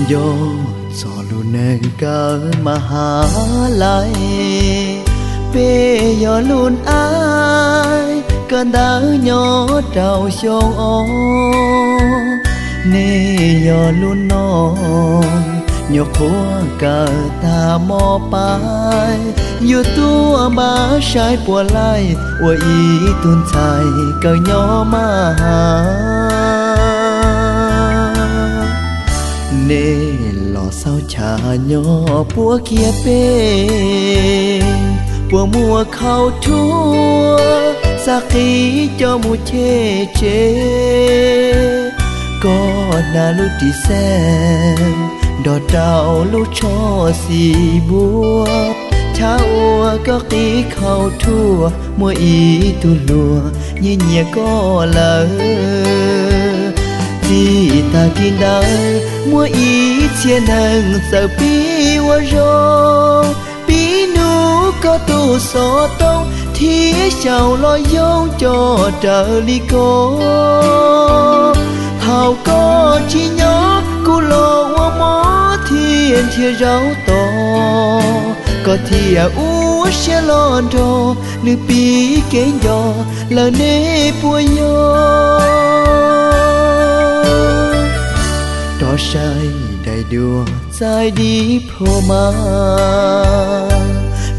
Yog txog lub neej kawm mas has lais, peb yog lub nab kawm ntawv nyob rau xyoo ob. Nej yog lub no nyuam qhuav kawm tag mos pais, yuav tuaj npaj saib puas laij ua ib tug ntxhais kawm nyob maj has. Nej los xauj chav nyob puab kiag peb, puas muaj khaus thuav xav qhib coj mus cheb tsev. Koj hnav lub ris xees nrog rau lub tsho xis npua, chav uas koj qhib khaus thuav muaj ib tug hluas nyiam nyiam koj lawm. Txij tag kis ntawd muaj ib txhia neeg txawm pib ua zoo, pib nug koj tus xov tooj thiab xyaum los yoog coj raws li koj. Thaum koj tsis nyob kuv los ua mov thiab nrhiav zaub tod, koj thiaj ua siab los nrog nws pib kev nco lawm, nej puas yog? Rov saib daim duab txais diploma,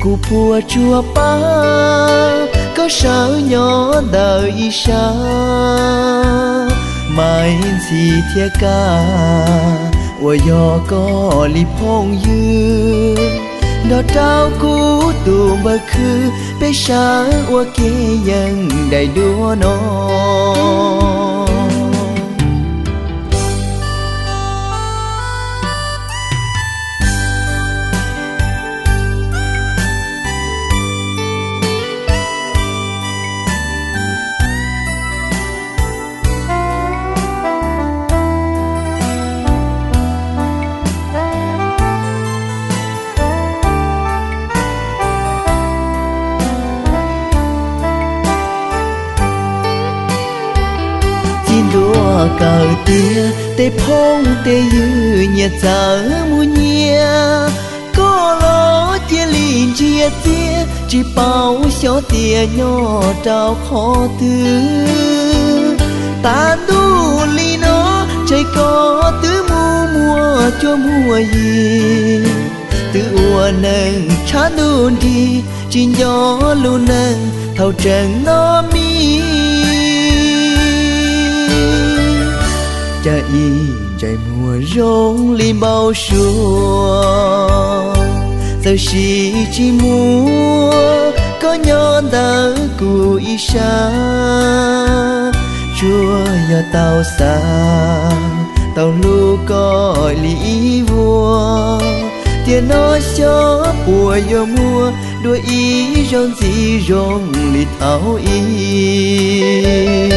kuv puas tsuas pab koj sawv nyob ntawm ib sab. Maiv Ntxhi thiab Kab uas yog koj li phooj ywg, nrog rau kuv tus npawg khwv, peb sawv ua ke yees daim duab no. Txiv ntuag kawm tiag, tej phooj tej ywg nyias txawm mus nyias, koj los cia li ntsia txias, tsis paub xyov tias nyob rau qhov twg. Tav ntuj li no, ntshe koj twb mus muaj cuab muaj yig, twb ua neeg tshav ntuj nrig, tsis nco lub neej thaum tseem noj mis. Cas ib ntsais muag zoo li npau suav, txawm sis tsis muaj koj nyob ntawm kuv ib sab, tsuas yog tau xav tau hlub koj li ib vuag. Tiam no xyov puas yuav muaj dua ib zaug ntxiv zoo li thaum ub.